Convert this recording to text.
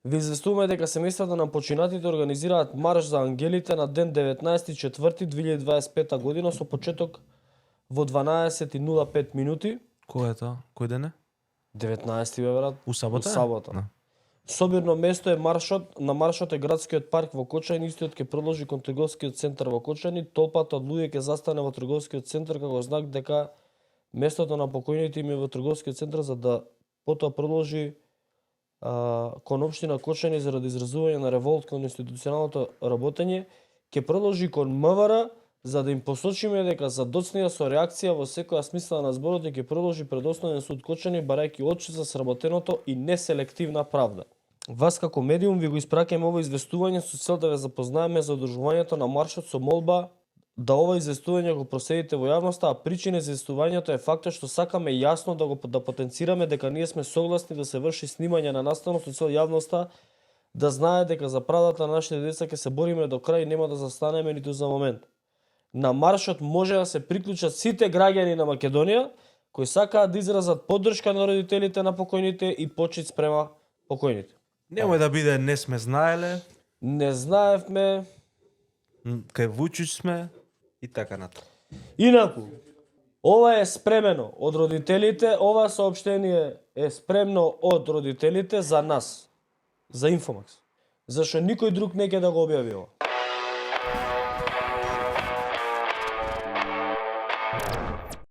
Ви известуваме дека семејствата на починатите организираат марш за ангелите на ден 19.4.2025 година со почеток во 12:05 минути. Кој е тоа? Кој ден е? 19 бе брат. У сабота? У сабота. Да. Собирно место е маршот, на маршот е градскиот парк во Кочани, истиот ќе продолжи кон трговскиот центар во Кочани, толпата од луѓе ќе застане во трговскиот центар како знак дека местото на покојните им е во трговскиот центар за да потоа продолжи кон општина Кочани заради изразување на револт кон институционалното работење, ќе продолжи кон МВР за да им посочиме дека за доцнија со реакција во секоја смисла на зборот и ќе продолжи пред Основен суд Кочани барајќи очи за сработеното и неселективна правда. Вас како медиум ви го испраќаме ово известување со цел да ве запознаеме за одржувањето на маршот со молба да ова известување го проследите во јавноста, а причина за известувањето е фактот што сакаме јасно да потенцираме дека ние сме согласни да се врши снимање на настанот со цел јавноста да знае дека за правдата на нашите деца ќе се бориме до крај и нема да застанеме ниту за момент. На маршот може да се приклучат сите граѓани на Македонија кои сакаат да изразат поддршка на родителите на покојните и почит спрема покојните. Немој да биде не сме знаеле, Не знаевме. кај Вучич сме и така натаму. Инаку, ова е спремено од родителите, ова соопштение е спремно од родителите за нас, за Инфомакс. Зашто никој друг не ќе да го објави ова.